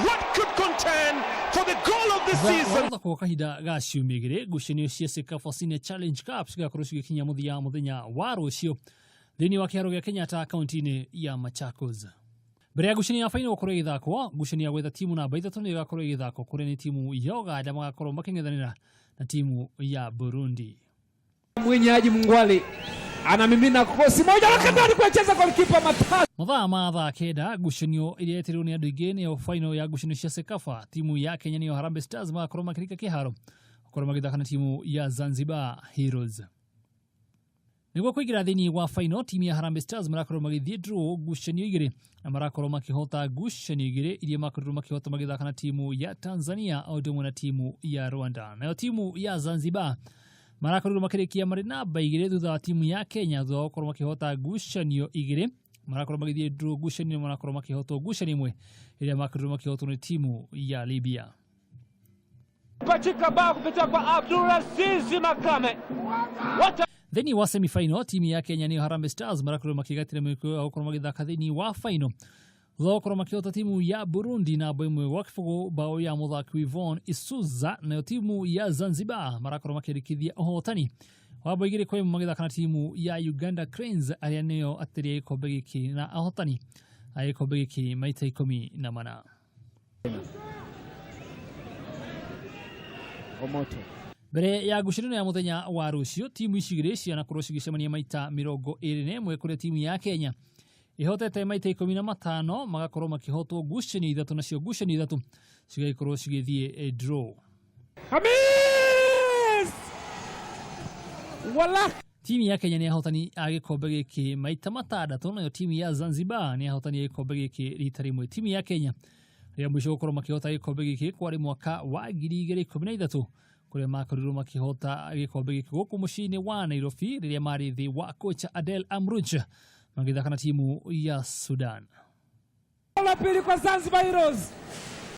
What could contend for the goal of the Thutha wa season? Gũthakwo kahinda ga ciumia igĩrĩ, ngucanio cia CECAFA Senior Challenge Cup cigakorwo cigĩkinya mũthia mũthenya wa rũciũ thĩinĩ wa kĩharo gĩa Kenyatta kaunti-inĩ ya Machakos. Mbere ya ngucanio ya faino gũkorwo ĩgĩthakwo, ngucanio ya gwetha timu namba ithatũ nĩ ĩgakorwo ĩgĩthakwo kũrĩa nĩ timu ya Uganda magakorwo makĩng'ethanĩra na timu ya Burundi. Mwinyi Haji Mungwali anamimina krosi moja weka ndani kucheza golikipa Matata. Mathaa ma thaa 9, ngucanio ĩrĩa yetereirwo nĩ andũ aingĩ nĩyo final ya ngucanio cia CECAFA. Timu ya Kenya nĩyo Harambee Stars magakorwo makĩrika kĩharo gũkorwo magĩthaka na timu ya Zanzibar Heroes. Nĩguo kũingĩra thĩinĩ wa final, timu ya Harambee Stars marakorwo magĩthiĩ draw ngucanio igĩrĩ na marakorwo makĩhota ngucanio igĩrĩ iria makorirwo makĩhota magĩthaka na timu ya Tanzania o ũndũ ũmwe na timu ya Rwanda. Nayo timu ya Zanzibar marakorirwo makĩrĩkia marĩ namba igĩrĩ thutha wa timu ya Kenya thutha wa gũkorwo makĩhota ngucanio igĩrĩ. Marakorwo magĩthiĩ draw ngucanio, marakorwo makĩhotwo ngucanio ĩmwe ĩrĩa makorirwo makĩhotwo nĩ timu ya Libya. Pachika bao kupitia kwa Abdulaziz Makame. What Thĩinĩ wa semifinal, timu ya Kenya nĩyo Harambee Stars marakorirwo makĩgatĩra mwĩkũ wa gũkorwo magĩthaka thĩinĩ wa final thutha wa gũkorwo makĩhota timu ya Burundi namba 1-0, bao ya mũthaki Yvonne Isuza. Nayo timu ya Zanzibar marakorwo makĩandĩkithia ũhotani wa bao 2-1 magĩthaka na timu ya Uganda Cranes arĩa nĩo atĩri a gĩkombe gĩkĩ na ahotani a gĩkombe gĩkĩ maita 14. Omoto. Mbere ya ngucanio ya mũthenya wa rũciũ, timu ici igĩrĩ cianakorwo cigĩcemania maita 21, kũrĩa timu ya Kenya ihotete maita 15, magakorwo makĩhotwo ngucanio ithatũ, nacio ngucanio ithatũ cigagĩkorwo cigĩthiĩ draw. Hamis! Wala Timu ya Kenya nĩ ahotani a gĩkombe gĩkĩ maita matandatũ, nayo timu ya Zanzibar nĩ ahotani a gĩkombe gĩkĩ rita rĩmwe. Timu ya Kenya rĩa mũico gũkorwo makĩhota gĩkombe gĩkĩ kwarĩ mwaka wa 2013, kũrĩa makorirwo makĩhota gĩkombe gĩkĩ gũkũ mũciĩ-inĩ wa Nairobi rĩrĩa marĩ thĩ wa kocha Adel Amrouche magĩthaka na timu ya Sudan. La pili kwa Zanzibar Heroes.